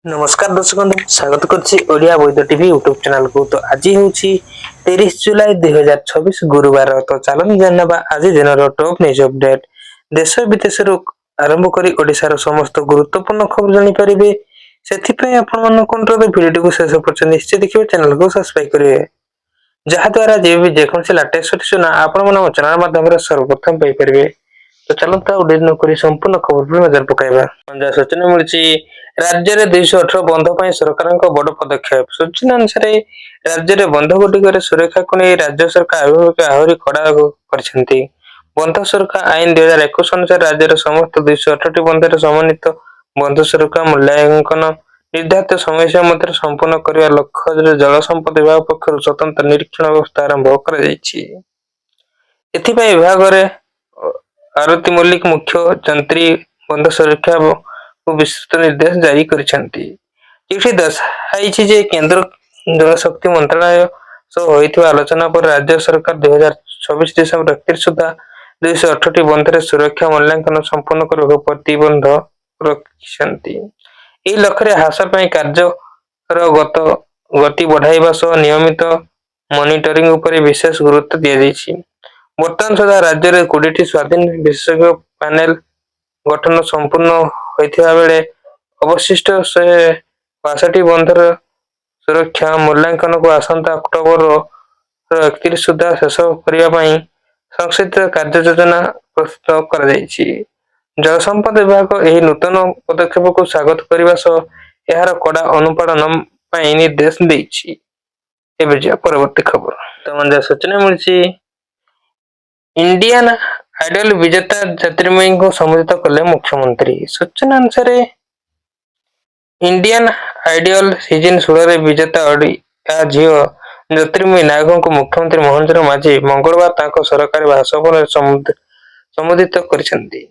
ନମସ୍କାର ଦର୍ଶକ ବନ୍ଧୁ, ସ୍ୱାଗତ କରୁଛି ଓଡ଼ିଆ ବୈଦ୍ୟ ଟିଭି ୟୁଟ୍ୟୁବ ଚ୍ୟାନେଲକୁ। ତ ଆଜି ହେଉଛି 23 ଜୁଲାଇ 2026, ଗୁରୁବାର। ତ ଚାଲନ୍ତୁ ଜାଣିନେବା ଆଜି ଦିନର ଟପ୍ ନ୍ୟୁଜ୍ ଅପଡେଟ୍। ଦେଶ ବିଦେଶରୁ ଆରମ୍ଭ କରି ଓଡ଼ିଶାର ସମସ୍ତ ଗୁରୁତ୍ୱପୂର୍ଣ୍ଣ ଖବର ଜାଣିପାରିବେ। ସେଥିପାଇଁ ଆପଣମାନଙ୍କୁ ଅନୁରୋଧ, ଭିଡ଼ିଓଟିକୁ ଶେଷ ପର୍ଯ୍ୟନ୍ତ ନିଶ୍ଚୟ ଦେଖିବେ, ଚ୍ୟାନେଲକୁ ସବସ୍କ୍ରାଇବ କରିବେ, ଯାହାଦ୍ୱାରା ଯେବେ ବି ଯେକୌଣସି ଲାଟେଷ୍ଟ ସୂଚନା ଆପଣମାନେ ଆମ ଚ୍ୟାନେଲ ମାଧ୍ୟମରେ ସର୍ବପ୍ରଥମ ପାଇପାରିବେ। ତ ଚାଲନ୍ତୁ, ଆଉ ଡେରି ନକରି ସମ୍ପୂର୍ଣ୍ଣ ଖବର ଉପରେ ନଜର ପକାଇବା। ଯାହା ସୂଚନା ମିଳିଛି, ରାଜ୍ୟରେ 218 ବନ୍ଧ ପାଇଁ ସରକାରଙ୍କ ବଡ ପଦକ୍ଷେପ। ସୂଚନା ଅନୁସାରେ, ରାଜ୍ୟରେ ବନ୍ଧ ଗୁଡ଼ିକରେ ସୁରକ୍ଷାକୁ ନେଇ ରାଜ୍ୟ ସରକାର ଆଭିମୁଖ୍ୟ ଆହୁରି କଡା କରିଛନ୍ତି। ବନ୍ଧ ସୁରକ୍ଷା ଆଇନ 2021 ଅନୁସାରେ ରାଜ୍ୟର ସମସ୍ତ 218ଟି ବନ୍ଧରେ ସମନ୍ୱିତ ବନ୍ଧ ସୁରକ୍ଷା ମୂଲ୍ୟାଙ୍କନ ନିର୍ଦ୍ଧାରିତ ସମୟସୀମା ମଧ୍ୟରେ ସମ୍ପୂର୍ଣ୍ଣ କରିବା ଲକ୍ଷ୍ୟରେ ଜଳ ସମ୍ପଦ ବିଭାଗ ପକ୍ଷରୁ ସ୍ୱତନ୍ତ୍ର ନିରୀକ୍ଷଣ ବ୍ୟବସ୍ଥା ଆରମ୍ଭ କରାଯାଇଛି। ଏଥିପାଇଁ ବିଭାଗରେ ଆରତୀ ମଲ୍ଲିକ, ମୁଖ୍ୟ ଯନ୍ତ୍ରୀ, ବନ୍ଧ ସୁରକ୍ଷାକୁ ବିସ୍ତୃତ ନିର୍ଦ୍ଦେଶ ଜାରି କରିଛନ୍ତି। ଏଠି ଦର୍ଶାଯାଇଛି ଯେ କେନ୍ଦ୍ର ଜଳଶକ୍ତି ମନ୍ତ୍ରଣାଳୟ ସହ ହୋଇଥିବା ଆଲୋଚନା ପରେ ରାଜ୍ୟ ସରକାର 2026 ଡିସେମ୍ବର 31 ସୁଦ୍ଧା 218ଟି ବନ୍ଧରେ ସୁରକ୍ଷା ମୂଲ୍ୟାଙ୍କନ ସମ୍ପୂର୍ଣ୍ଣ କରିବାକୁ ପ୍ରତିବଦ୍ଧ ରଖିଛନ୍ତି। ଏହି ଲକ୍ଷ୍ୟରେ ହାସଲ ପାଇଁ କାର୍ଯ୍ୟର ଗତି ବଢ଼ାଇବା ସହ ନିୟମିତ ମନିଟରିଂ ଉପରେ ବିଶେଷ ଗୁରୁତ୍ୱ ଦିଆଯାଇଛି। ବର୍ତ୍ତମାନ ସୁଦ୍ଧା ରାଜ୍ୟରେ 20ଟି ସ୍ୱାଧୀନ ବିଶେଷଜ୍ଞ ପ୍ୟାନେଲ ଗଠନ ସମ୍ପୂର୍ଣ୍ଣ ହୋଇଥିବା ବେଳେ ଅବଶିଷ୍ଟ 162 ବନ୍ଧର ସୁରକ୍ଷା ମୂଲ୍ୟାଙ୍କନକୁ ଆସନ୍ତା ଅକ୍ଟୋବର 31 ସୁଦ୍ଧା ଶେଷ କରିବା ପାଇଁ ସଂଶୋଧିତ କାର୍ଯ୍ୟ ଯୋଜନା ପ୍ରସ୍ତୁତ କରାଯାଇଛି। ଜଳସମ୍ପଦ ବିଭାଗ ଏହି ନୂତନ ପଦକ୍ଷେପକୁ ସ୍ୱାଗତ କରିବା ସହ ଏହାର କଡା ଅନୁପାଳନ ପାଇଁ ନିର୍ଦ୍ଦେଶ ଦେଇଛି। ଏବେ ଯିବା ପରବର୍ତ୍ତୀ ଖବର। ବର୍ତ୍ତମାନ ଯାହା ସୂଚନା ମିଳିଛି, ଇଣ୍ଡିଆନ ଆଇଡଲ ବିଜେତା ଜ୍ୟୋତିର୍ମୟୀଙ୍କୁ ସମ୍ବୋଧିତ କଲେ ମୁଖ୍ୟମନ୍ତ୍ରୀ। ସୂଚନା ଅନୁସାରେ, ଇଣ୍ଡିଆନ ଆଇଡିଅଲ ସିଜନ 16ରେ ବିଜେତା ଓଡ଼ିଆ ଝିଅ ଜ୍ୟୋତିର୍ମୟୀ ନାୟକଙ୍କୁ ମୁଖ୍ୟମନ୍ତ୍ରୀ ମୋହନ ଚରଣ ମାଝୀ ମଙ୍ଗଳବାର ତାଙ୍କ ସରକାରୀ ବାସଭବନରେ ସମ୍ବୋଧିତ କରିଛନ୍ତି।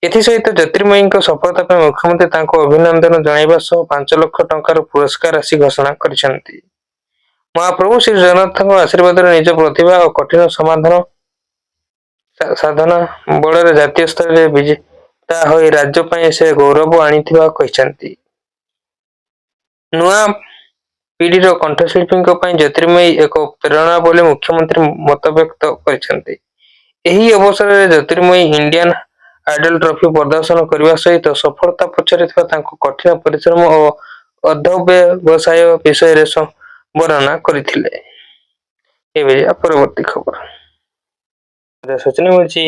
ଏଥିସହିତ ଜ୍ୟୋତିର୍ମୟୀଙ୍କ ସଫଳତା ପାଇଁ ମୁଖ୍ୟମନ୍ତ୍ରୀ ତାଙ୍କୁ ଅଭିନନ୍ଦନ ଜଣାଇବା ସହ 5 ଲକ୍ଷ ଟଙ୍କାର ପୁରସ୍କାର ରାଶି ଘୋଷଣା କରିଛନ୍ତି। ମହାପ୍ରଭୁ ଶ୍ରୀ ଜଗନ୍ନାଥଙ୍କ ଆଶୀର୍ବାଦରେ ନିଜ ପ୍ରତିଭା ଓ କଠିନ ସାଧନା ବଳରେ ଜାତୀୟ ସ୍ତରରେ ବିଜେତା ହୋଇ ରାଜ୍ୟ ପାଇଁ ସେ ଗୌରବ ଆଣିଥିବା କହିଛନ୍ତି। ନୂଆ ପିଢ଼ିର କଣ୍ଠଶିଳ୍ପୀଙ୍କ ପାଇଁ ଜ୍ୟୋତିର୍ମୟୀ ଏକ ପ୍ରେରଣା ବୋଲି ମୁଖ୍ୟମନ୍ତ୍ରୀ ମତବ୍ୟକ୍ତ କରିଛନ୍ତି। ଏହି ଅବସରରେ ଜ୍ୟୋତିର୍ମୟୀ ଇଣ୍ଡିଆନ ଆଇଡଲ ଟ୍ରଫି ପ୍ରଦର୍ଶନ କରିବା ସହିତ ସଫଳତା ପଛରେ ଥିବା ତାଙ୍କ କଠିନ ପରିଶ୍ରମ ଓ ଅଧ୍ୟବସାୟ ବିଷୟରେ ବର୍ଣ୍ଣନା କରିଥିଲେ। ଏବେ ଯିବା ପରବର୍ତ୍ତୀ ଖବର। ସୂଚନା ମିଳିଛି,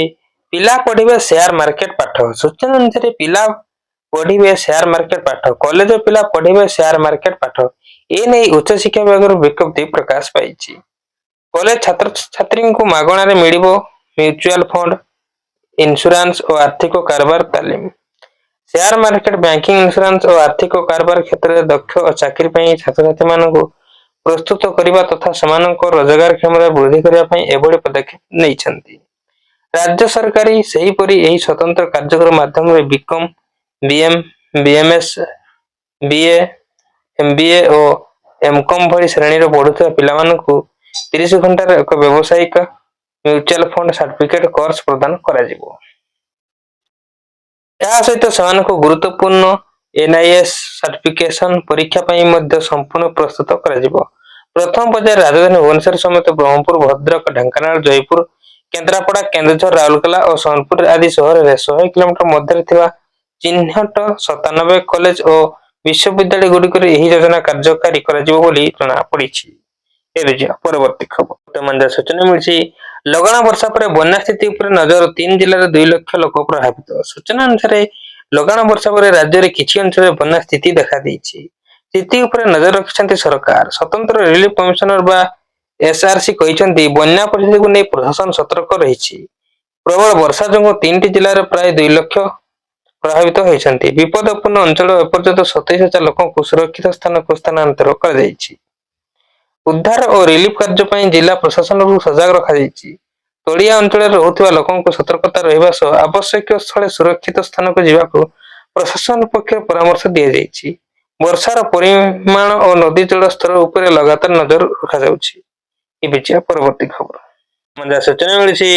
ପିଲା ପଢିବେ ସେୟାର ମାର୍କେଟ ପାଠ। ସୂଚନା ଅନୁସାରେ, ପିଲା ପଢିବେ ସେୟାର ମାର୍କେଟ ପାଠ। କଲେଜ ପିଲା ପଢିବେ ସେୟାର ମାର୍କେଟ ପାଠ। ଏ ନେଇ ଉଚ୍ଚଶିକ୍ଷା ବିଭାଗର ବିଜ୍ଞପ୍ତି ପ୍ରକାଶ ପାଇଛି। କଲେଜ ଛାତ୍ରଛାତ୍ରୀଙ୍କୁ ମାଗଣାରେ ମିଳିବ ମ୍ୟୁଚୁଆଲ ଫଣ୍ଡ, ଇନ୍ସୁରାନ୍ସ ଓ ଆର୍ଥିକ କାରବାର ତାଲିମ। ସେୟାର ମାର୍କେଟ, ବ୍ୟାଙ୍କିଂ, ଇନ୍ସୁରାନ୍ସ ଓ ଆର୍ଥିକ କାରବାର କ୍ଷେତ୍ରରେ ଦକ୍ଷ ଓ ଚାକିରି ପାଇଁ ଛାତ୍ରଛାତ୍ରୀମାନଙ୍କୁ ପ୍ରସ୍ତୁତ କରିବା ତଥା ସେମାନଙ୍କ ରୋଜଗାର କ୍ଷମତା ବୃଦ୍ଧି କରିବା ପାଇଁ ଏଭଳି ପଦକ୍ଷେପ ନେଇଛନ୍ତି ରାଜ୍ୟ ସରକାରୀ। ସେହିପରି ଏହି ସ୍ୱତନ୍ତ୍ର କାର୍ଯ୍ୟକ୍ରମ ମାଧ୍ୟମରେ ବିକମ୍, ବିଏମ୍, ବିଏମଏସ୍, ବିଏ, ଏମବିଏ ଓ ଏମକମ୍ ଭଳି ଶ୍ରେଣୀରେ ପଢୁଥିବା ପିଲାମାନଙ୍କୁ 30 ଘଣ୍ଟାର ଏକ ବ୍ୟବସାୟିକ ମ୍ୟୁଚୁଆଲ ଫଣ୍ଡ ସାର୍ଟିଫିକେଟ କୋର୍ସ ପ୍ରଦାନ କରାଯିବ। ଏହା ସହିତ ସେମାନଙ୍କୁ ଗୁରୁତ୍ୱପୂର୍ଣ୍ଣ ଏନ୍ଆଇଏସ୍ ସାର୍ଟିଫିକେସନ ପରୀକ୍ଷା ପାଇଁ ମଧ୍ୟ ସମ୍ପୂର୍ଣ୍ଣ ପ୍ରସ୍ତୁତ କରାଯିବ। ପ୍ରଥମ ପର୍ଯ୍ୟାୟରେ ରାଜଧାନୀ ଭୁବନେଶ୍ୱର ସମେତ ବ୍ରହ୍ମପୁର, ଭଦ୍ରକ, ଢେଙ୍କାନାଳ, ଜୟପୁର, କେନ୍ଦ୍ରାପଡ଼ା, କେନ୍ଦୁଝର, ରାଉରକେଲା ଓ ସୋନପୁର ଆଦି ସହରରେ 100 କିଲୋମିଟର ମଧ୍ୟରେ ଥିବା ଚିହ୍ନଟ 97 କଲେଜ ଓ ବିଶ୍ୱବିଦ୍ୟାଳୟ ଗୁଡ଼ିକରେ ଏହି ଯୋଜନା କାର୍ଯ୍ୟକାରୀ କରାଯିବ ବୋଲି ଜଣାପଡ଼ିଛି। ଏବେ ଯିବା ପରବର୍ତ୍ତୀ ଖବର। ବର୍ତ୍ତମାନ ଯାହା ସୂଚନା ମିଳିଛି, ଲଗାଣ ବର୍ଷା ପରେ ବନ୍ୟା ସ୍ଥିତି ଉପରେ ନଜର, ତିନି ଜିଲ୍ଲାରେ 2 ଲକ୍ଷ ଲୋକ ପ୍ରଭାବିତ। ସୂଚନା ଅନୁସାରେ, ଲଗାଣ ବର୍ଷା ପରେ ରାଜ୍ୟରେ କିଛି ଅଞ୍ଚଳରେ ବନ୍ୟା ସ୍ଥିତି ଦେଖାଦେଇଛି। ସ୍ଥିତି ଉପରେ ନଜର ରଖିଛନ୍ତି ସରକାର। ସ୍ୱତନ୍ତ୍ର ରିଲିଫ କମିଶନର ବା ଏସଆରସି କହିଛନ୍ତି, ବନ୍ୟା ପରିସ୍ଥିତିକୁ ନେଇ ପ୍ରଶାସନ ସତର୍କ ରହିଛି। ପ୍ରବଳ ବର୍ଷା ଯୋଗୁଁ ତିନିଟି ଜିଲ୍ଲାରେ ପ୍ରାୟ 2 ଲକ୍ଷ ପ୍ରଭାବିତ ହୋଇଛନ୍ତି। ବିପଦପୂର୍ଣ୍ଣ ଅଞ୍ଚଳ ଏପର୍ଯ୍ୟନ୍ତ 27,000 ଲୋକଙ୍କୁ ସୁରକ୍ଷିତ ସ୍ଥାନକୁ ସ୍ଥାନାନ୍ତର କରାଯାଇଛି। ଉଦ୍ଧାର ଓ ରିଲିଫ କାର୍ଯ୍ୟ ପାଇଁ ଜିଲ୍ଲା ପ୍ରଶାସନକୁ ସଜାଗ ରଖାଯାଇଛି। ତଳିଆ ଅଞ୍ଚଳରେ ରହୁଥିବା ଲୋକଙ୍କୁ ସତର୍କତା ରହିବା ସହ ଆବଶ୍ୟକୀୟ ସ୍ଥଳେ ସୁରକ୍ଷିତ ସ୍ଥାନକୁ ଯିବାକୁ ପ୍ରଶାସନ ପକ୍ଷରୁ ପରାମର୍ଶ ଦିଆଯାଇଛି। ବର୍ଷାର ପରିମାଣ ଓ ନଦୀ ଜଳ ସ୍ତର ଉପରେ ଲଗାତାର ନଜର ରଖାଯାଉଛି। ଏବେ ଯିବା ପରବର୍ତ୍ତୀ ଖବର। ଯାହା ସୂଚନା ମିଳିଛି,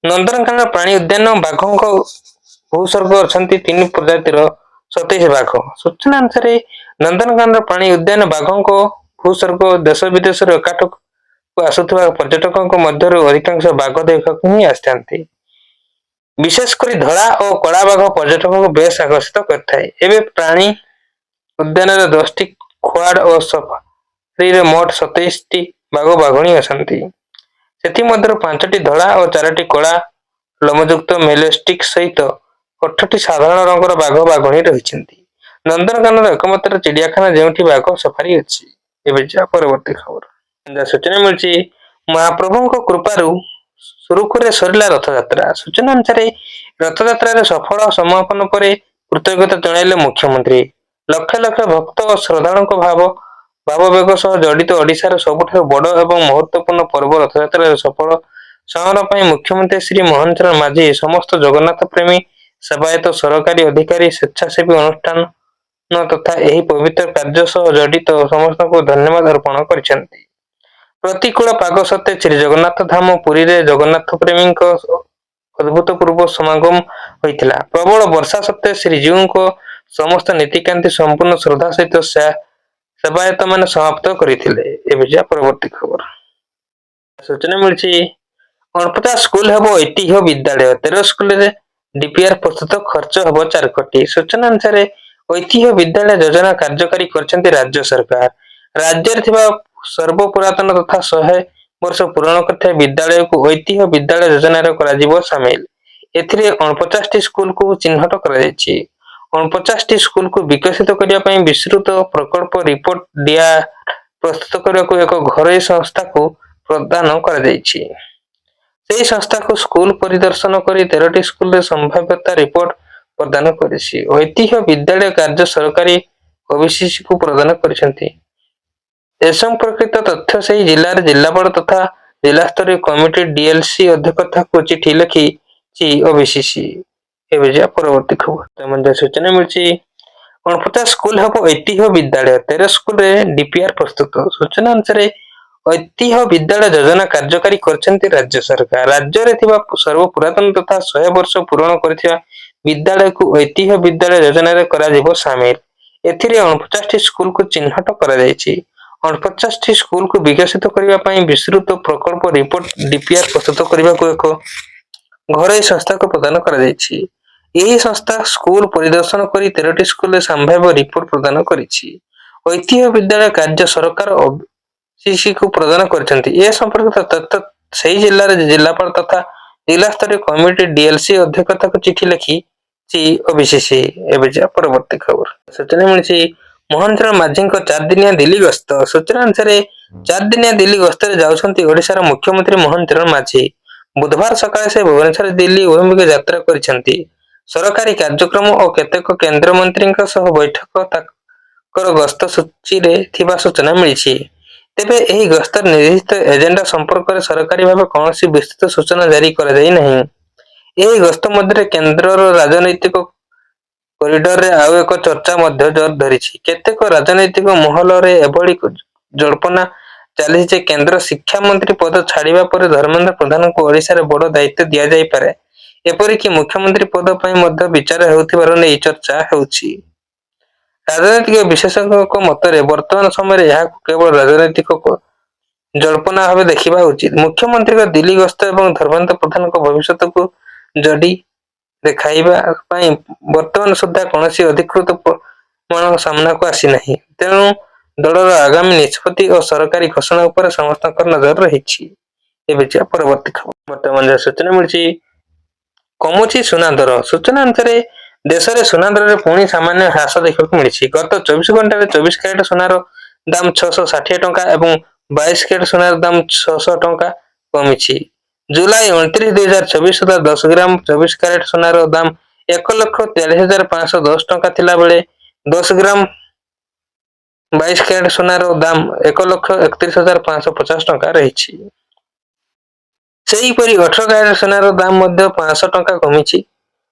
ନନ୍ଦନକାନନ ପ୍ରାଣୀ ଉଦ୍ୟାନ ବାଘଙ୍କ ଭୂସ୍ୱର୍ଗ ଅଛନ୍ତି ତିନି ପ୍ରଜାତିର 27 ବାଘ। ସୂଚନା ଅନୁସାରେ ନନ୍ଦନକାନନ ପ୍ରାଣୀ ଉଦ୍ୟାନ ବାଘଙ୍କ ଭୂସ୍ୱର୍ଗ। ଦେଶ ବିଦେଶରୁ ଏଠାକୁ ଆସୁଥିବା ପର୍ଯ୍ୟଟକଙ୍କ ମଧ୍ୟରୁ ଅଧିକାଂଶ ବାଘ ଦେଖିବାକୁ ହିଁ ଆସିଥାନ୍ତି। ବିଶେଷ କରି ଧଳା ଓ କଳା ବାଘ ପର୍ଯ୍ୟଟକଙ୍କୁ ବେଶ ଆକର୍ଷିତ କରିଥାଏ। ଏବେ ପ୍ରାଣୀ ଉଦ୍ୟାନରେ 10ଟି ଖୁଆଡ ଓ ସଫାରିରେ ମୋଟ 27ଟି ବାଘ ବାଘୁଣୀ ଅଛନ୍ତି। ସେଥିମଧ୍ୟରୁ 5ଟି ଧଳା ଓ 4ଟି କଳା ଲୋମଯୁକ୍ତ ମେଲେଷ୍ଟିକ ସହିତ 8ଟି ସାଧାରଣ ରଙ୍ଗର ବାଘ ବାଘୁଣୀ ରହିଛନ୍ତି। ନନ୍ଦନକାନନର ଏକମାତ୍ର ଚିଡିଆଖାନା, ଯେଉଁଠି ବାଘ ସଫାରି ଅଛି। ଏବେ ଯିବା ପରବର୍ତ୍ତୀ ଖବର। ସୂଚନା ମିଳିଛି, ମହାପ୍ରଭୁଙ୍କ କୃପାରୁ ସୁରୁଖୁରୁରେ ସରିଲା ରଥଯାତ୍ରା। ସୂଚନା ଅନୁସାରେ ରଥଯାତ୍ରାରେ ସଫଳ ସମାପନ ପରେ କୃତଜ୍ଞତା ଜଣାଇଲେ ମୁଖ୍ୟମନ୍ତ୍ରୀ। ଲକ୍ଷ ଲକ୍ଷ ଭକ୍ତ ଓ ଶ୍ରଦ୍ଧାଳୁଙ୍କ ଭାବାବେଗ ସହ ଜଡ଼ିତ ଓଡ଼ିଶାର ସବୁଠାରୁ ବଡ଼ ଏବଂ ମହତ୍ତ୍ୱପୂର୍ଣ୍ଣ ପର୍ବ ରଥଯାତ୍ରାର ସଫଳ ସମାରୋହ ପାଇଁ ମୁଖ୍ୟମନ୍ତ୍ରୀ ଶ୍ରୀ ମୋହନ ଚରଣ ମାଝୀ ସମସ୍ତ ଜଗନ୍ନାଥ ପ୍ରେମୀ, ସେବାୟତ, ସରକାରୀ ଅଧିକାରୀ, ସ୍ୱେଚ୍ଛାସେବୀ ଅନୁଷ୍ଠାନ ତଥା ଏହି ପବିତ୍ର କାର୍ଯ୍ୟ ସହ ଜଡ଼ିତ ସମସ୍ତଙ୍କୁ ଧନ୍ୟବାଦ ଅର୍ପଣ କରିଛନ୍ତି। ପ୍ରତିକୂଳ ପାଗ ସତ୍ତ୍ୱେ ଶ୍ରୀଜଗନ୍ନାଥ ଧାମ ପୁରୀରେ ଜଗନ୍ନାଥ ପ୍ରେମୀଙ୍କ ଅଭୂତପୂର୍ବ ସମାଗମ ହୋଇଥିଲା। ପ୍ରବଳ ବର୍ଷା ସତ୍ତ୍ୱେ ଶ୍ରୀଜୀଉଙ୍କ ସମସ୍ତ ନୀତିକାନ୍ତି ସମ୍ପୂର୍ଣ୍ଣ ଶ୍ରଦ୍ଧା ସହିତ ସେବାୟତମାନେ ସମାପ୍ତ କରିଥିଲେ। ଏବେ ଯିବା ପରବର୍ତ୍ତୀ ଖବର। ସୂଚନା ମିଳିଛି, 49 ସ୍କୁଲ ହେବ ଐତିହ୍ୟ ବିଦ୍ୟାଳୟ। 13 ସ୍କୁଲରେ ଡିପିଆର ପ୍ରସ୍ତୁତ, ଖର୍ଚ୍ଚ ହେବ 4 କୋଟି। ସୂଚନା ଅନୁସାରେ ଐତିହ୍ୟ ବିଦ୍ୟାଳୟ ଯୋଜନା କାର୍ଯ୍ୟକାରୀ କରିଛନ୍ତି ରାଜ୍ୟ ସରକାର। ରାଜ୍ୟରେ ଥିବା ସର୍ବପୁରାତନ ତଥା 100 ବର୍ଷ ପୂରଣ କରିଥିବା ବିଦ୍ୟାଳୟକୁ ଐତିହ୍ୟ ବିଦ୍ୟାଳୟ ଯୋଜନାରେ କରାଯିବ ସାମିଲ। ଏଥିରେ 49ଟି ସ୍କୁଲକୁ ଚିହ୍ନଟ କରାଯାଇଛି। 49ଟି ସ୍କୁଲକୁ ବିକଶିତ କରିବା ପାଇଁ ବିସ୍ତୃତ ପ୍ରକଳ୍ପ ରିପୋର୍ଟ ଡିଆର ପ୍ରସ୍ତୁତ କରିବାକୁ ଏକ ଘରୋଇ ସଂସ୍ଥାକୁ ପ୍ରଦାନ କରାଯାଇଛି। ସେହି ସଂସ୍ଥାକୁ ସ୍କୁଲ ପରିଦର୍ଶନ କରି 13ଟି ସ୍କୁଲରେ ସମ୍ଭାବ୍ୟତା ରିପୋର୍ଟ ପ୍ରଦାନ କରିଛି। ଐତିହ୍ୟ ବିଦ୍ୟାଳୟ କାର୍ଯ୍ୟ ସରକାରୀ ଓବିସିସିକୁ ପ୍ରଦାନ କରିଛନ୍ତି। ଏ ସମ୍ପର୍କିତ ତଥ୍ୟ ସେହି ଜିଲ୍ଲାର ଜିଲ୍ଲାପାଳ ତଥା ଜିଲ୍ଲାସ୍ତରୀୟ କମିଟି ଡିଏଲସି ଅଧ୍ୟକ୍ଷତାକୁ ଚିଠି ଲେଖିଛି ଓବିସିସି। ଏବେ ଯିବା ପରବର୍ତ୍ତୀ ଖବର। ମଧ୍ୟ ସୂଚନା ମିଳିଛି, 49 ସ୍କୁଲ ହେବ ଐତିହ୍ୟ ବିଦ୍ୟାଳୟ, 13 ସ୍କୁଲରେ ଡିପିଆର ପ୍ରସ୍ତୁତ। ସୂଚନା ଅନୁସାରେ ଐତିହ୍ୟ ବିଦ୍ୟାଳୟ ଯୋଜନା କାର୍ଯ୍ୟକାରୀ କରିଛନ୍ତି ରାଜ୍ୟ ସରକାର। ରାଜ୍ୟରେ ଥିବା ସର୍ବପୁରାତନ ତଥା 100 ବର୍ଷ ପୂରଣ କରିଥିବା ବିଦ୍ୟାଳୟକୁ ଐତିହ୍ୟ ବିଦ୍ୟାଳୟ ଯୋଜନାରେ କରାଯିବ ସାମିଲ। ଏଥିରେ 49ଟି ସ୍କୁଲକୁ ଚିହ୍ନଟ କରାଯାଇଛି। 49ଟି ସ୍କୁଲକୁ ବିକଶିତ କରିବା ପାଇଁ ବିସ୍ତୃତ ପ୍ରକଳ୍ପ ରିପୋର୍ଟ ଡିପିଆର ପ୍ରସ୍ତୁତ କରିବାକୁ ଏକ ଘରୋଇ ସଂସ୍ଥାକୁ ପ୍ରଦାନ କରାଯାଇଛି। ଏହି ସଂସ୍ଥା ସ୍କୁଲ ପରିଦର୍ଶନ କରି 13ଟି ସ୍କୁଲରେ ସମ୍ଭାବ୍ୟ ରିପୋର୍ଟ ପ୍ରଦାନ କରିଛି। ଐତିହ୍ୟ ବିଦ୍ୟାଳୟ କାର୍ଯ୍ୟ ସରକାର ଓବିସିସିକୁ ପ୍ରଦାନ କରିଛନ୍ତି। ଏ ସମ୍ପର୍କିତ ତଥ୍ୟ ସେହି ଜିଲ୍ଲାର ଜିଲ୍ଲାପାଳ ତଥା ଜିଲ୍ଲାସ୍ତରୀୟ କମିଟି ଡିଏଲସି ଅଧ୍ୟକ୍ଷତାକୁ ଚିଠି ଲେଖିଛି ଓବିସିସି। ଏବେ ଯିବା ପରବର୍ତ୍ତୀ ଖବର। ସୂଚନା ମିଳିଛି, ମୋହନ ଚରଣ ମାଝୀଙ୍କ 4 ଦିନିଆ ଦିଲ୍ଲୀ ଗସ୍ତ। ସୂଚନା ଅନୁସାରେ 4 ଦିନିଆ ଦିଲ୍ଲୀ ଗସ୍ତରେ ଯାଉଛନ୍ତି ଓଡ଼ିଶାର ମୁଖ୍ୟମନ୍ତ୍ରୀ ମୋହନ ଚରଣ ମାଝୀ। ବୁଧବାର ସକାଳେ ସେ ଭୁବନେଶ୍ୱର ଦିଲ୍ଲୀ ଅଭିମୁଖେ ଯାତ୍ରା କରିଛନ୍ତି। ସରକାରୀ କାର୍ଯ୍ୟକ୍ରମ ଓ କେତେକ କେନ୍ଦ୍ରମନ୍ତ୍ରୀଙ୍କ ସହ ବୈଠକ ତାଙ୍କର ଗସ୍ତ ସୂଚୀରେ ଥିବା ସୂଚନା ମିଳିଛି। ତେବେ ଏହି ଗସ୍ତର ନିର୍ଦ୍ଦିଷ୍ଟ ଏଜେଣ୍ଡା ସମ୍ପର୍କରେ ସରକାରୀ ଭାବେ କୌଣସି ବିସ୍ତୃତ ସୂଚନା ଜାରି କରାଯାଇ ନାହିଁ। ଏହି ଗସ୍ତ ମଧ୍ୟରେ କେନ୍ଦ୍ରର ରାଜନୈତିକ କରିଡରରେ ଆଉ ଏକ ଚର୍ଚ୍ଚା ମଧ୍ୟ ଜୋର ଧରିଛି। କେତେକ ରାଜନୈତିକ ମହଲରେ ଏଭଳି ଜଳ୍ପନା ଚାଲିଛି ଯେ କେନ୍ଦ୍ର ଶିକ୍ଷାମନ୍ତ୍ରୀ ପଦ ଛାଡ଼ିବା ପରେ ଧର୍ମେନ୍ଦ୍ର ପ୍ରଧାନଙ୍କୁ ଓଡ଼ିଶାରେ ବଡ଼ ଦାୟିତ୍ୱ ଦିଆଯାଇପାରେ। ଏପରିକି ମୁଖ୍ୟମନ୍ତ୍ରୀ ପଦ ପାଇଁ ମଧ୍ୟ ବିଚାର ହେଉଥିବାର ନେଇ ଚର୍ଚ୍ଚା ହେଉଛି। ରାଜନୈତିକ ବିଶେଷଜ୍ଞଙ୍କ ମତରେ ବର୍ତ୍ତମାନ ସମୟରେ ଏହାକୁ କେବଳ ରାଜନୈତିକ ଜଳ୍ପନା ଭାବେ ଦେଖିବା ଉଚିତ। ମୁଖ୍ୟମନ୍ତ୍ରୀଙ୍କ ଦିଲ୍ଲୀ ଗସ୍ତ ଏବଂ ଧର୍ମେନ୍ଦ୍ର ପ୍ରଧାନଙ୍କ ଭବିଷ୍ୟତକୁ ଯୋଡ଼ି ଦେଖାଇବା ପାଇଁ ବର୍ତ୍ତମାନ ସୁଦ୍ଧା କୌଣସି ଅଧିକୃତ ପ୍ରମାଣ ସାମ୍ନାକୁ ଆସିନାହିଁ। ତେଣୁ ଦଳର ଆଗାମୀ ନିଷ୍ପତ୍ତି ଓ ସରକାରୀ ଘୋଷଣା ଉପରେ ସମସ୍ତଙ୍କର ନଜର ରହିଛି। ଏବେ ଯିବା ପରବର୍ତ୍ତୀ ଖବର। ବର୍ତ୍ତମାନ ଯାହା ସୂଚନା ମିଳିଛି, କମୁଛି ସୁନା ଦର। ସୂଚନା ଅନୁସାରେ ଦେଶରେ ସୁନା ଦରରେ ପୁଣି ସାମାନ୍ୟ ହ୍ରାସ ଦେଖିବାକୁ ମିଳିଛି। ଗତ 24 ଘଣ୍ଟାରେ 24 କ୍ୟାରେଟ ସୁନାର ଦାମ 660 ଟଙ୍କା ଏବଂ 22 କ୍ୟାରେଟ ସୁନାର ଦାମ 600 ଟଙ୍କା କମିଛି। ଜୁଲାଇ 29, 2026 ସୁଦ୍ଧା 10 ଗ୍ରାମ 24 କ୍ୟାରେଟ ସୁନାର ଦାମ 1,43,510 ଟଙ୍କା ଥିଲାବେଳେ 10 ଗ୍ରାମ 22 କ୍ୟାରେଟ ସୁନାର ଦାମ 1,31,550 ଟଙ୍କା ରହିଛି। ସେହିପରି 18 କ୍ୟାରେଟ ସୁନାର ଦାମ ମଧ୍ୟ 500 ଟଙ୍କା କମିଛି।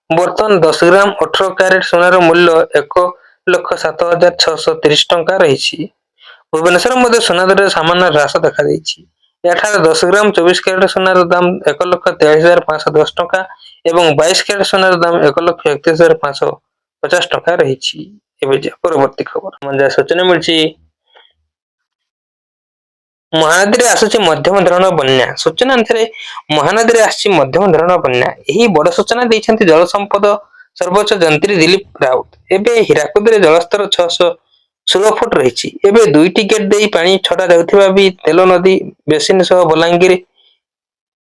ବର୍ତ୍ତମାନ 10 ଗ୍ରାମ 18 କ୍ୟାରେଟ ସୁନାର ମୂଲ୍ୟ 1,07,630 ଟଙ୍କା ରହିଛି। ଭୁବନେଶ୍ୱର ମଧ୍ୟ ସୁନା ଦରରେ ସାମାନ୍ୟ ହ୍ରାସ ଦେଖାଦେଇଛି। ଏଠାରେ 10 ଗ୍ରାମ 24 କ୍ୟାରେଟ ସୁନାର ଦାମ 1,43,510 ଟଙ୍କା ଏବଂ 22 କ୍ୟାରେଟ ସୁନାର ଦାମ 1,31,550 50 ଟଙ୍କା ରହିଛି। ଏବେ ଯିବା ପରବର୍ତ୍ତୀ ଖବର। ଯାହା ସୂଚନା ମିଳିଛି, ମହାନଦୀରେ ଆସୁଛି ମଧ୍ୟମ ଧରଣର ବନ୍ୟା। ସୂଚନା ଅନୁସାରେ ମହାନଦୀରେ ଆସିଛି ମଧ୍ୟମ ଧରଣର ବନ୍ୟା। ଏହି ବଡ ସୂଚନା ଦେଇଛନ୍ତି ଜଳ ସମ୍ପଦ ସର୍ବୋଚ୍ଚ ଯନ୍ତ୍ରୀ ଦିଲ୍ଲୀପ ରାଉତ। ଏବେ ହୀରାକୁଦରେ ଜଳସ୍ତର 616 ଫୁଟ ରହିଛି। ଏବେ 2ଟି ଗେଟ୍ ଦେଇ ପାଣି ଛଡା ଯାଉଥିବା ବି ତେଲ ନଦୀ ବେସିନ ସହ ବଲାଙ୍ଗୀର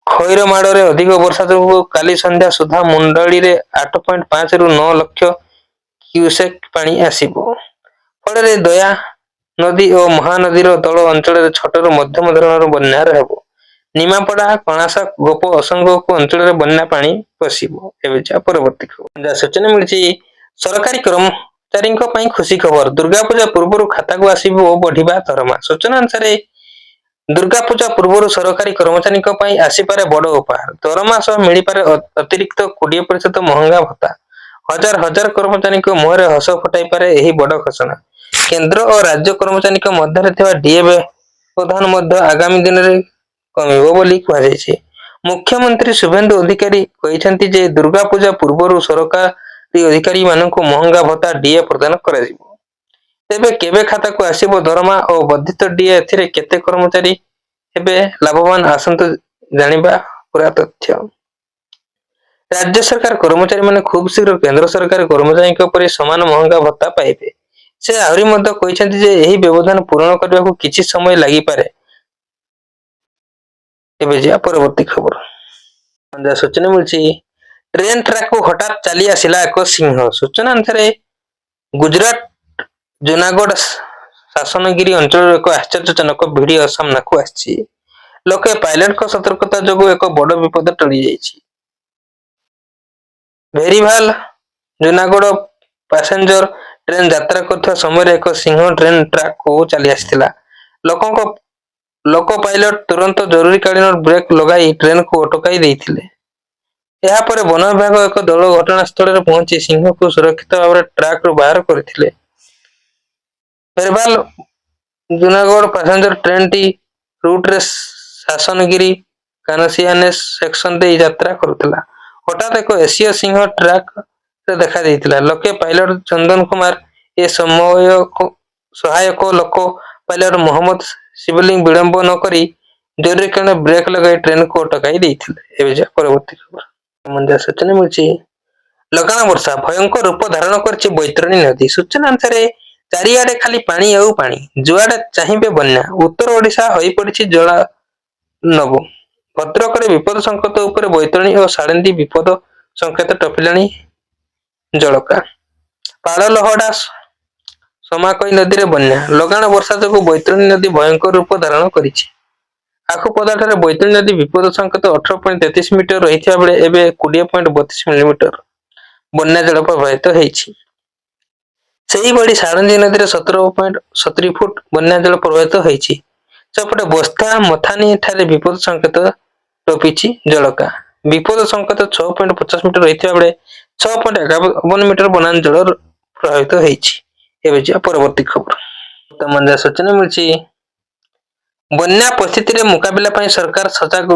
ଖଇରମାଳରେ ଅଧିକ ବର୍ଷା ଯୋଗୁଁ କାଲି ସନ୍ଧ୍ୟା ସୁଦ୍ଧା ମୁଣ୍ଡଳିରେ 8.5ରୁ 9 ଲକ୍ଷ କ୍ୟୁସେକ ପାଣି ଆସିବ। ଫଳରେ ଦୟା ନଦୀ ଓ ମହାନଦୀର ତଳ ଅଞ୍ଚଳରେ ଛୋଟରୁ ମଧ୍ୟମ ଧରଣର ବନ୍ୟା ହେବ। ନିମାପଡା, କଣାସ, ଗୋପ, ଅସଙ୍ଗ ଅଞ୍ଚଳରେ ବନ୍ୟା ପାଣି ପଶିବ। ଏବେ ଯିବା ପରବର୍ତ୍ତୀ ଖବର। ଯାହା ସୂଚନା ମିଳିଛି, ସରକାରୀ କର୍ମଚାରୀଙ୍କ ପାଇଁ ଖୁସି ଖବର। ଦୁର୍ଗାପୂଜା ପୂର୍ବରୁ ଖାତାକୁ ଆସିବ ବଢିବା ଦରମା। ସୂଚନା ଅନୁସାରେ ଦୁର୍ଗାପୂଜା ପୂର୍ବରୁ ସରକାରୀ କର୍ମଚାରୀଙ୍କ ପାଇଁ ଆସିପାରେ ବଡ ଉପହାର। ଦରମା ସହ ମିଳିପାରେ ଅତିରିକ୍ତ 20% ମହଙ୍ଗା ଭତ୍ତା। ହଜାର ହଜାର କର୍ମଚାରୀଙ୍କ ମୁହଁରେ ହସ ଫୁଟାଇପାରେ ଏହି ବଡ ଘୋଷଣା। କେନ୍ଦ୍ର ଓ ରାଜ୍ୟ କର୍ମଚାରୀଙ୍କ ମଧ୍ୟରେ ଥିବା ଡିଏ ବ୍ୟବଧାନ ମଧ୍ୟ ଆଗାମୀ ଦିନରେ କମିବ ବୋଲି କୁହାଯାଇଛି। ମୁଖ୍ୟମନ୍ତ୍ରୀ ଶୁଭେନ୍ଦୁ ଅଧିକାରୀ କହିଛନ୍ତି ଯେ ଦୁର୍ଗାପୂଜା ପୂର୍ବରୁ ସରକାରୀ ଅଧିକାରୀମାନଙ୍କୁ ମହଙ୍ଗା ଭତ୍ତା, ଡିଏ ପ୍ରଦାନ କରାଯିବ। ତେବେ କେବେ ଖାତାକୁ ଆସିବ ଦରମା ଓ ବର୍ଦ୍ଧିତ ଡିଏ, ଏଥିରେ କେତେ କର୍ମଚାରୀ ହେବେ ଲାଭବାନ, ଆସନ୍ତୁ ଜାଣିବା ପୁରା ତଥ୍ୟ। ରାଜ୍ୟ ସରକାର କର୍ମଚାରୀମାନେ ଖୁବ୍ ଶୀଘ୍ର କେନ୍ଦ୍ର ସରକାର କର୍ମଚାରୀଙ୍କ ପରି ସମାନ ମହଙ୍ଗା ଭତ୍ତା ପାଇବେ। ସେ ଆହୁରି ମଧ୍ୟ କହିଛନ୍ତି ଯେ ଏହି ବ୍ୟବଧାନ ପୂରଣ କରିବାକୁ କିଛି ସମୟ ଲାଗିପାରେ। ଏବେ ଯିବା ପରବର୍ତ୍ତୀ ଖବର। ଯାହା ସୂଚନା ମିଳିଛି, ଟ୍ରେନ ଟ୍ରାକକୁ ହଠାତ୍ ଚାଲି ଆସିଲା ଏକ ସିଂହ। ସୂଚନା ଅନୁସାରେ ଗୁଜରାଟ ଜୁନାଗଡ଼ ଶାସନଗିରି ଅଞ୍ଚଳରୁ ଏକ ଆଶ୍ଚର୍ଯ୍ୟଜନକ ଭିଡିଓ ସାମ୍ନାକୁ ଆସିଛି। ଲୋକେ ପାଇଲଟଙ୍କ ସତର୍କତା ଯୋଗୁଁ ଏକ ବଡ ବିପଦ ଟଳି ଯାଇଛି। ଭେରିଭାଲ ଜୁନାଗଡ଼ ପାସେଞ୍ଜର ଟ୍ରେନ ଯାତ୍ରା କରୁଥିବା ସମୟରେ ଏକ ସିଂହ ଟ୍ରେନ ଟ୍ରାକକୁ ଚାଲି ଆସିଥିଲା। ଲୋକୋ ପାଇଲଟ ତୁରନ୍ତ ଜରୁରୀକାଳୀନ ବ୍ରେକ୍ ଲଗାଇ ଟ୍ରେନକୁ ଅଟକାଇ ଦେଇଥିଲେ। ଏହାପରେ ବନ ବିଭାଗ ଏକ ଦଳ ଘଟଣାସ୍ଥଳରେ ପହଞ୍ଚି ସିଂହକୁ ସୁରକ୍ଷିତ ଭାବରେ ଟ୍ରାକରୁ ବାହାର କରିଥିଲେ। ଭେରଭାଲ ଜୁନାଗଡ଼ ପାସେଞ୍ଜର ଟ୍ରେନଟି ରୁଟରେ ଶାସନଗିରି କାନସିଆନେସ ସେକ୍ସନ ଦେଇ ଯାତ୍ରା କରୁଥିଲା। ହଠାତ୍ ଏକ ଏସୀୟ ସିଂହ ଟ୍ରାକରେ ଦେଖାଦେଇଥିଲା। ଲୋକେ ପାଇଲଟ ଚନ୍ଦନ କୁମାର ଏ ସହାୟକ ଲୋକୋ ପାଇଲଟ ମହମ୍ମଦ ଶିବଲିଙ୍ଗ ବିଳମ୍ବ ନ କରି ଜରୁରୀକାଳୀନ ବ୍ରେକ୍ ଲଗାଇ ଟ୍ରେନକୁ ଅଟକାଇ ଦେଇଥିଲେ। ଏବେ ଯିବା ପରବର୍ତ୍ତୀ ଖବର। ଯାହା ସୂଚନା ମିଳିଛି, ଲଗାଣ ବର୍ଷା ଭୟଙ୍କର ରୂପ ଧାରଣ କରିଛି ବୈତରଣୀ ନଦୀ। ସୂଚନା ଅନୁସାରେ ଚାରିଆଡେ ଖାଲି ପାଣି ଆଉ ପାଣି, ଯୁଆଡେ ଚାହିଁବେ ବନ୍ୟା। ଉତ୍ତର ଓଡ଼ିଶା ହୋଇପଡ଼ିଛି ଜଳାର୍ଣ୍ଣବ। ଭଦ୍ରକରେ ବିପଦ ସଂକେତ ଉପରେ ବୈତରଣୀ ଓ ସାଳନ୍ଦୀ ବିପଦ ସଂକେତ ଟପିଲାଣି ଜଳକା। ପାଳଲହଡା, ସମାକଇ ନଦୀରେ ବନ୍ୟା। ଲଗାଣ ବର୍ଷା ଯୋଗୁଁ ବୈତରଣୀ ନଦୀ ଭୟଙ୍କର ରୂପ ଧାରଣ କରିଛି। ଆଖୁପଦାଠାରେ ବୈତରଣୀ ନଦୀ ବିପଦ ସଂକେତ 18.33 ମିଟର ରହିଥିବା ବେଳେ ଏବେ 20.32 ମିଲିମିଟର ବନ୍ୟା ଜଳ ପ୍ରବାହିତ ହେଇଛି। ସେହିଭଳି ସାଳନ୍ଦୀ ନଦୀରେ 17.70 ଫୁଟ ବନ୍ୟା ଜଳ ପ୍ରବାହିତ ହୋଇଛି। ସେପଟେ ବସ୍ତା ମଥାନୀ ଠାରେ ବିପଦ ସଂକେତ ଟପିଛି ଜଳକା। ବିପଦ ସଂକେତ 6.50 ମିଟର ରହିଥିବା ବେଳେ 6.51 ମିଟର ବନାଞ୍ଚଳ ପ୍ରଭାବିତ ହେଇଛି। ଏବେ ଯିବା ପରବର୍ତ୍ତୀ ଖବର। ବର୍ତ୍ତମାନ ଯାହା ସୂଚନା ମିଳିଛି, ବନ୍ୟା ପରିସ୍ଥିତିରେ ମୁକାବିଲା ପାଇଁ ସରକାର ସଜାଗ,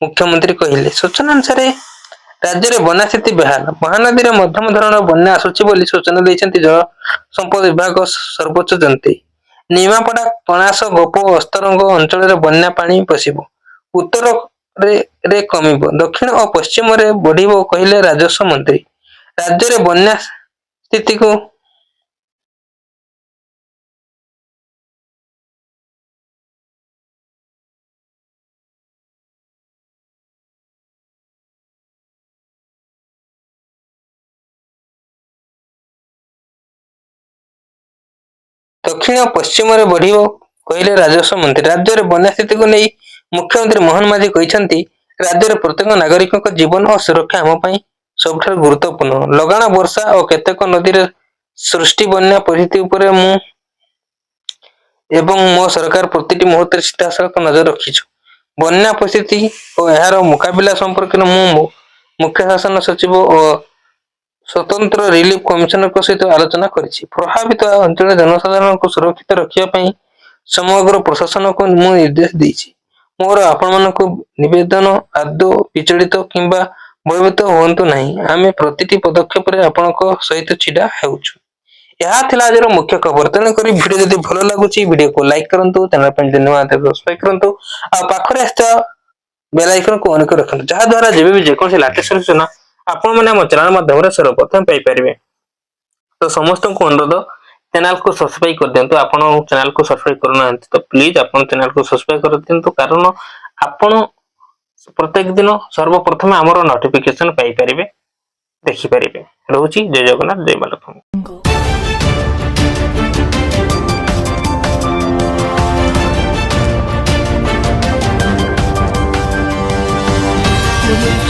ମୁଖ୍ୟମନ୍ତ୍ରୀ କହିଲେ। ସୂଚନା ଅନୁସାରେ ରାଜ୍ୟରେ ବନ୍ୟା ସ୍ଥିତି ବେହାଲ। ମହାନଦୀରେ ମଧ୍ୟମ ଧରଣର ବନ୍ୟା ଆସୁଛି ବୋଲି ସୂଚନା ଦେଇଛନ୍ତି ଜଳ ସମ୍ପଦ ବିଭାଗ ସର୍ବୋଚ୍ଚ ଯନ୍ତ୍ରୀ। ନିମାପଡା, କଣାସ, ଗୋପ, ଅସ୍ତରଙ୍ଗ ଅଞ୍ଚଳରେ ବନ୍ୟା ପାଣି ପଶିବ। ଉତ୍ତରରେ କମିବ, ଦକ୍ଷିଣ ଓ ପଶ୍ଚିମରେ ବଢିବ କହିଲେ ରାଜସ୍ୱ ମନ୍ତ୍ରୀ। ରାଜ୍ୟରେ ବନ୍ୟା ସ୍ଥିତିକୁ ଦକ୍ଷିଣ ପଶ୍ଚିମରେ ବଢିବ କହିଲେ ରାଜସ୍ୱ ମନ୍ତ୍ରୀ। ରାଜ୍ୟରେ ବନ୍ୟା ସ୍ଥିତିକୁ ନେଇ ମୁଖ୍ୟମନ୍ତ୍ରୀ ମୋହନ ମାଝୀ କହିଛନ୍ତି, ରାଜ୍ୟରେ ପ୍ରତ୍ୟେକ ନାଗରିକଙ୍କ ଜୀବନ ଓ ସୁରକ୍ଷା ଆମ ପାଇଁ ସବୁଠାରୁ ଗୁରୁତ୍ୱପୂର୍ଣ୍ଣ। ଲଗାଣ ବର୍ଷା ଓ କେତେକ ନଦୀରେ ସୃଷ୍ଟି ବନ୍ୟା ପରିସ୍ଥିତି ଉପରେ ମୁଁ ଏବଂ ମୋ ସରକାର ପ୍ରତିଟି ମୁହୂର୍ତ୍ତରେ ସିଧାସଳଖ ନଜର ରଖିଛୁ। ବନ୍ୟା ପରିସ୍ଥିତି ଓ ଏହାର ମୁକାବିଲା ସମ୍ପର୍କରେ ମୁଁ ମୁଖ୍ୟ ଶାସନ ସଚିବ ଓ ସ୍ୱତନ୍ତ୍ର ରିଲିଫ କମିଶନରଙ୍କ ସହିତ ଆଲୋଚନା କରିଛି। ପ୍ରଭାବିତ ଅଞ୍ଚଳରେ ଜନସାଧାରଣଙ୍କୁ ସୁରକ୍ଷିତ ରଖିବା ପାଇଁ ସମଗ୍ର ପ୍ରଶାସନକୁ ମୁଁ ନିର୍ଦ୍ଦେଶ ଦେଇଛି। ମୋର ଆପଣମାନଙ୍କୁ ନିବେଦନ, ଆଦୌ ବିଚଳିତ କିମ୍ବା ଭୟଭୀତ ହୁଅନ୍ତୁ ନାହିଁ, ଆମେ ପ୍ରତିଟି ପଦକ୍ଷେପରେ ଆପଣଙ୍କ ସହିତ ଛିଡ଼ା ହେଉଛୁ। ଏହା ଥିଲା ଆଜିର ମୁଖ୍ୟ ଖବର। ତେଣୁକରି ଭିଡ଼ିଓ ଯଦି ଭଲ ଲାଗୁଛି, ଭିଡ଼ିଓକୁ ଲାଇକ୍ କରନ୍ତୁ। ଚ୍ୟାନେଲ ପାଇଁ ଯଦି ନୂଆ, ସବସ୍କ୍ରାଇବ କରନ୍ତୁ ଆଉ ପାଖରେ ଆସିଥିବା ବେଲ୍ ଆଇକନକୁ ଅନ୍ କରି ରଖନ୍ତୁ, ଯାହା ଦ୍ୱାରା ଯେବେ ବି ଯେକୌଣସି ଲାଟେଷ୍ଟ ସୂଚନା ଆପଣମାନେ ଆମ ଚ୍ୟାନେଲ ମାଧ୍ୟମରେ ସର୍ବପ୍ରଥମେ ପାଇପାରିବେ। ତ ସମସ୍ତଙ୍କୁ ଅନୁରୋଧ, ଚ୍ୟାନେଲକୁ ସବସ୍କ୍ରାଇବ କରିଦିଅନ୍ତୁ। ଆପଣ ଚ୍ୟାନେଲକୁ ସବସ୍କ୍ରାଇବ କରୁନାହାନ୍ତି ତ ପ୍ଲିଜ ଆପଣ ଚ୍ୟାନେଲକୁ ସବସ୍କ୍ରାଇବ କରିଦିଅନ୍ତୁ, କାରଣ ଆପଣ ପ୍ରତ୍ୟେକ ଦିନ ସର୍ବପ୍ରଥମେ ଆମର ନୋଟିଫିକେସନ ପାଇପାରିବେ, ଦେଖିପାରିବେ। ରହୁଛି, ଜୟ ଜଗନ୍ନାଥ, ଜୟ ମା ଲକ୍ଷ୍ମୀ। Jungle. Audio